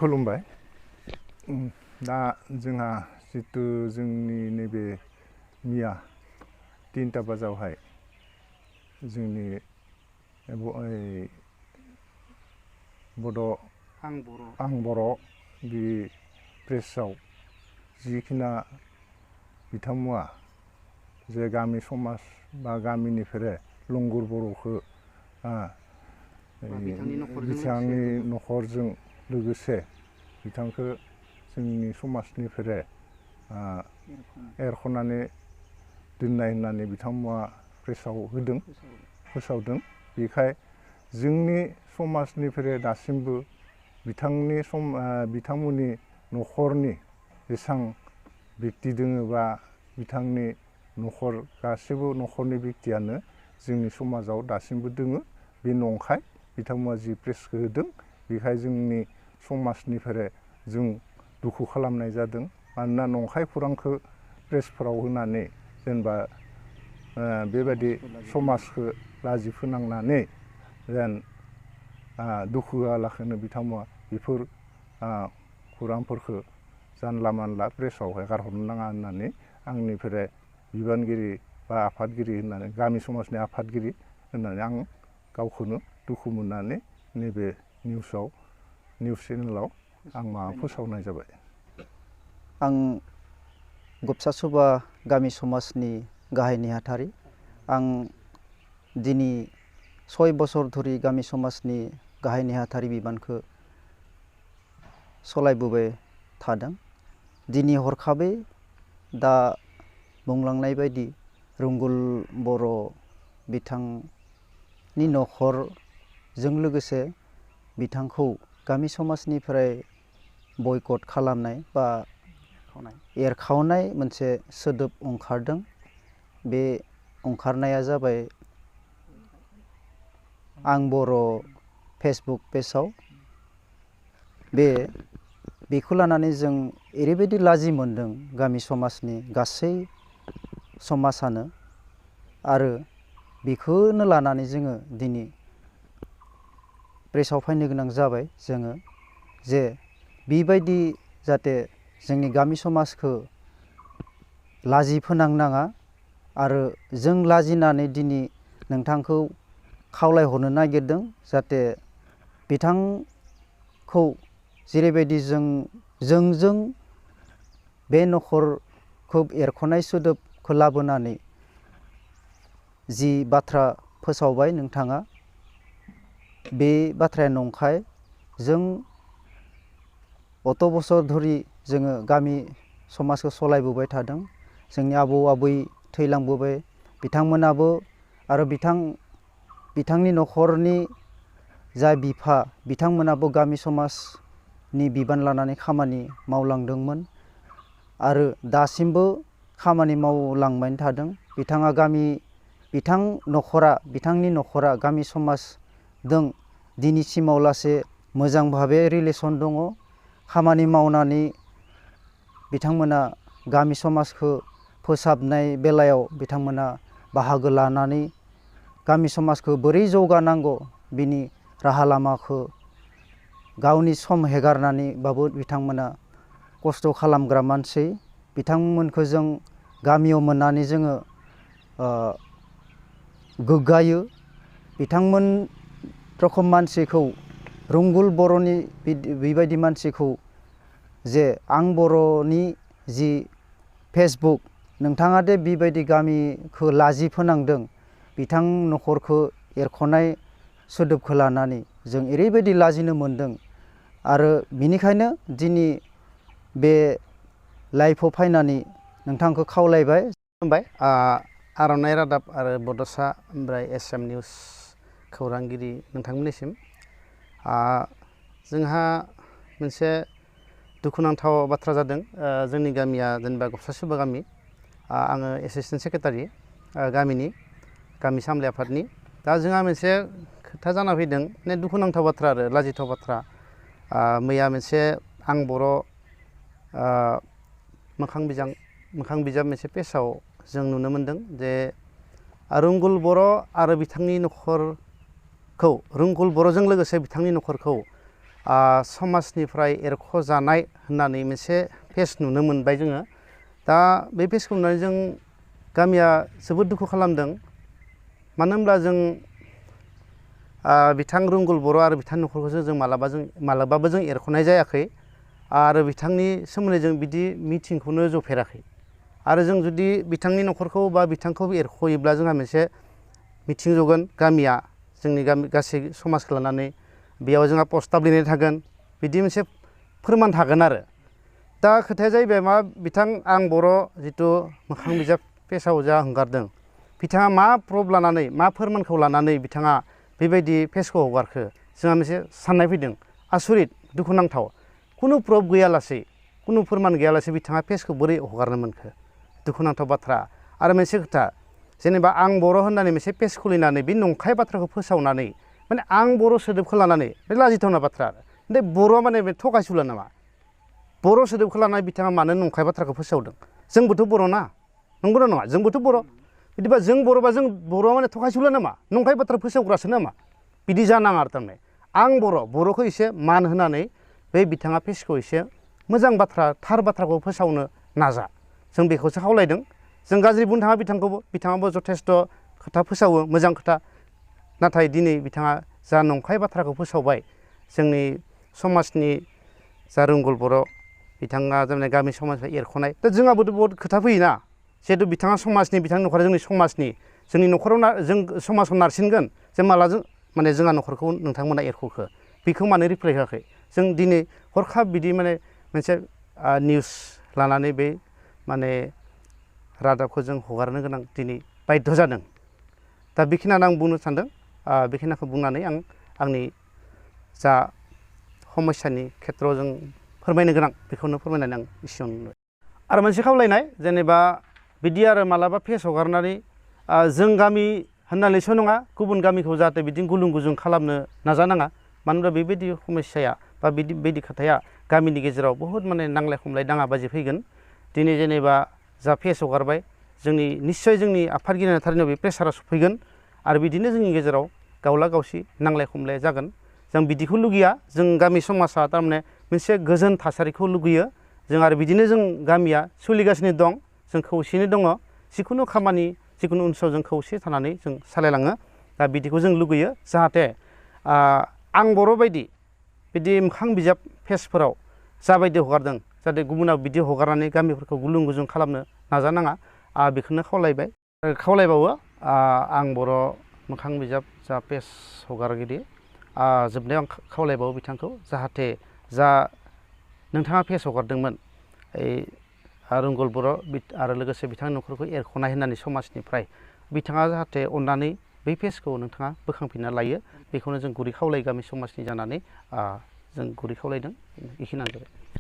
खुलुमबाय। दा जोंहा जितु जोंनि नैबे मिया 3टा बाजावहाय जोंनि आं बर' बे प्रेसआव जिखिना बिथांमोना जे गामि समाज बा गामिनिफ्राय लंगुर बर'खौ बिथांनि न'खरजों लोगोसे बिथांखौ जोंनि समाजनिफ्राय एरख'नानै दोननाय होननानै बिथांमोना प्रेसआव होदों, फोसावदों। बेखाय जोंनि समाजनिफ्राय दासिमबो बिथांमोननि न'खरनि जेसां बेक्ति दोङो बा बिथांनि न'खर गासैबो न'खरनि बेक्तियानो जोंनि समाजाव दासिमबो दोङो। बे नंखाय बिथांमोना जि प्रेसखौ होदों बेखाय जोंनि समाजनिफ्राय जों दुखु खालामनाय जादों। मानोना नंखाय खौरांखौ प्रेसफोराव होनानै जेनेबा बेबायदि समाजखौ लाजि फोनांनानै जेन दुखु होआलाखैनो बिथांमोना बेफोर खौरांफोरखौ जानला मानला प्रेसआव हेगारहरनो नाङा होननानै आंनिफ्राय बिबानगिरि बा आफादगिरि होननानै गामि समाजनि आफादगिरि होननानै आं गावखौनो दुखु मोननानै नैबे निउस चेनेलाव आं फोसावनाय जाबाय। आं गबसा सुबा गामि समाजनि गाहाय नेहाथारि। आं दिनै 6 बोसोर धरि गामि समाजनि गाहाय नेहाथारि बिबानखौ सलायबोबाय थादों। दिनै हरखाबै दा बुंलांनाय बायदि रुंगुल बर' बिथांनि न'खरजों लोगोसे बिथांखौ गामि समाजनिफ्राय बयकट खालामनाय बा एरखावनाय मोनसे सोदोब ओंखारदों। बे ओंखारनाया जाबाय आं बर' फेसबुक पेजआव। बेखौ लानानै जों ओरैबायदि लाजि मोनदों गामि समाजनि गासै समाजानो, आरो बेखौनो लानानै जोङो दिनै प्रेसआव फैनो गोनां जाबाय। जोङो जे बेबायदि जाहाथे जोंनि गामि समाजखौ लाजि फोनांनाङा, आरो जों लाजिनानै दिनै नोंथांखौ खावलायहरनो नागिरदों जाहाथे बिथांखौ जेरैबायदि जोंजों बे न'खरखौ एरख'नाय सोदोबखौ लाबोनानै जि बाथ्रा फोसावबाय नोंथाङा, बे बाथ्राया नंखाय। जों अत बोसोर धरि जोङो गामि समाजखौ सलायबोबाय थादों। जोंनि आबौ आबै थैलांबोबाय, बिथांमोनाबो आरो बिथांनि न'खरनि जा बिफा बिथांमोनाबो गामि समाजनि बिबान लानानै खामानि मावलांदोंमोन आरो दासिमबो खामानि मावलांबाय थादों। बिथांनि न'खरा गामि समाजजों दिनैसिमाव लासे मोजां भाबे रिलेसन दङ। खामानि मावनानै बिथांमोना गामि समाजखौ फोसाबनाय बेलायाव बिथांमोना बाहागो लानानै गामि समाजखौ बोरै जौगानांगौ बिनि राहा लामाखौ गावनि सम हेगारनानैबाबो बिथांमोना खस्थ' खालामग्रा मानसि। बिथांमोनखौ जों गामियाव मोननानै जोङो गोग्गायो। बिथांमोन रखम मानसिखौ, रुंगुल बर'नि बेबायदि मानसिखौ जे आं बर'नि जि फेसबुक, नोंथाङा दे बेबायदि गामिखौ लाजि फोनांदों, बिथां न'खरखौ एरख'नाय सोदोबखौ लानानै जों ओरैबायदि लाजिनो मोनदों। आरो बिनिखायनो दिनै बे लाइभआव फैनानै नोंथांखौ खावलायबाय। खुलुमबाय। आर'नाइ रादाब आरो बड'सा ओमफ्राय SM निउस खौरांगिरि नोंथांमोननिसिम जोंहा मोनसे दुखुनांथाव बाथ्रा जादों। जोंनि गामिया जेनेबा गबसा सुबा गामि। आङो एसिस्टेन्ट सेक्रेटारि गामि सामलाय आफादनि। दा जोंहा मोनसे खोथा जाना फैदों, माने दुखुनांथाव बाथ्रा आरो लाजिथाव बाथ्रा। मैया मोनसे आं बर' मोखां बिजाब मोनसे पेजआव जों नुनो मोनदों जे रुंगुल बर' आरो बिथांनि न'खरखौ, रुंगुल बर'जों लोगोसे बिथांनि न'खरखौ समाजनिफ्राय एरख'जानाय होननानै मोनसे पेज नुनो मोनबाय जोङो। दा बे पेजखौ नुनानै जों गामिया जोबोद दुखु खालामदों। मानो होनब्ला जों बिथां रुंगुल बर' आरो बिथांनि न'खरखौसो जों मालाबाबो जों एरख'नाय जायाखै आरो बिथांनि सोमोन्दै जों बिदि मिथिंखौनो जफेराखै। आरो जों जुदि बिथांनि न'खरखौ बा बिथांखौ एरख'योब्ला जोंहा मोनसे मिथिं जगोन गामिया, जोंनि गामि गासै समाजखौ लानानै बेयाव जोंहा प्रस्ताब लिरनाय थागोन, बिदि मोनसे फोरमान थागोन आरो। दा खोथाया जाहैबाय मा, बिथां आं बर' जिथु मोखां बिजाब पेजआव जा हगारदों, बिथाङा मा प्रुफ लानानै, मा फोरमानखौ लानानै बिथाङा बेबायदि पेजखौ हगारखो, जोंहा मोनसे साननाय फैदों। आसरित, दुखुनांथाव, खुनु प्रुफ गैयालासे, खुनु फोरमान गैयालासे बिथाङा पेजखौ बोरै हगारनो मोनखो, दुखुनांथाव बाथ्रा। आरो मोनसे खोथा, जेनेबा आं बर' होननानै मोनसे पेज खुलिनानै बे नंखाय बाथ्राखौ फोसावनानै, माने आं बर' सोदोबखौ लानानै, बे लाजिथावना बाथ्रा। बे बर'आ माने बे थगायसुला नामा? बर' सोदोबखौ लानानै बिथाङा मानो नंखाय बाथ्राखौ फोसावदों? जोंबोथ' बर' ना, नंगौना नङा? जोंबोथ' बर'। बिदिबा जों बर'बा जों बर'आ माने थगायसुला नामा? नंखाय बाथ्रा फोसावग्रासो नामा? बिदि जानाङा आरो थारमाने। आं बर'खौ एसे मान होनानै बे बिथाङा पेजखौ एसे मोजां बाथ्रा, थार बाथ्राखौ फोसावनो नाजा, जों बेखौसो खावलायदों। जों गाज्रि बुंनो थाङा बिथाङाबो जथेस्थ' खोथा फोसावो, मोजां खोथा। नाथाय दिनै बिथाङा जा नंखाय बाथ्राखौ फोसावबाय, जोंनि समाजनि जा रुंगुल बर' बिथाङा जोंनि गामि समाजनिफ्राय एरख'नाय, दा जोंहाबोथ' बहुद खोथा फैयोना। जिहेथु बिथाङा समाजनि, बिथांनि न'खरा जोंनि समाजनि, जोंनि न'खराव जों समाजाव नारसिनगोन जे माला माने जोंहा न'खरखौ नोंथांमोना एरख'खो, बेखौ मानो रिप्लाइ होआखै? जों दिनै हरखाब बिदि माने मोनसे निउस लानानै बे माने रादाबखौ जों हगारनो गोनां दिनै बायध्य जादों। दा बेखिनियानो आं बुंनो सानदों। बेखिनिखौ बुंनानै आं आंनि जा समस्यानि खेथ्रआव जों फोरमायनो गोनां बेखौनो फोरमायनानै आं एसेयावनो। आरो मोनसे खावलायनाय, जेनेबा बिदि आरो मालाबा पेज हगारनानै जों गामि होननानैसो नङा, गुबुन गामिखौ जाहाथे बिदि गुलुं गुजुं खालामनो नाजानाङा। मानो होनब्ला बेबायदि समस्याया बा बिदि खोथाया गामिनि गेजेराव बहुद माने नांलाय खमलाय दाङाबाजि फैगोन। दिनै जेनेबा जा पेज हगारबाय, निस्सय जोंनि आफादगिरि नेहाथारिनाव बे प्रेसारा सफैगोन आरो बिदिनो जोंनि गेजेराव गावला गावसि नांलाय खमलाय जागोन। जों बिदिखौ लुगैया। जों गामि समाजा थारमाने मोनसे गोजोन थासारिखौ लुगैयो। जों आरो बिदिनो जों गामिया सोलिगासिनो दं, जों खौसेयैनो दङ। जिखुनु खामानि, जिखुनु ओनसोलाव जों खौसे थानानै जों सालायलाङो। दा बिदिखौ जों लुगैयो, जाहाथे आं बर' बायदि बिदि मोखां बिजाब पेजफोराव जाबायदि हगारदों, जाहाथे गुबुनाव बिदि हगारनानै गामिफोरखौ गुलुं गुजुं खालामनो नाजानाङा। बेखौनो खावलायबाय। खावलायबावो, आं बर' मोखां बिजाब जा पेज हगारगिरि, जोबनायाव आं खावलायबावो बिथांखौ, जाहाथे जा नोंथाङा पेज हगारदोंमोन, रुंगुल बर' आरो लोगोसे बिथांनि न'खरखौ एरख'नाय होननानै समाजनिफ्राय, बिथाङा जाहाथे अननानै बै पेजखौ नोंथाङा बोखांफिनना लायो, बेखौनो जों गुरै खावलायो गामि समाजनि जानानै जों गुरै खावलायदों। बेखिनियानो जाबाय।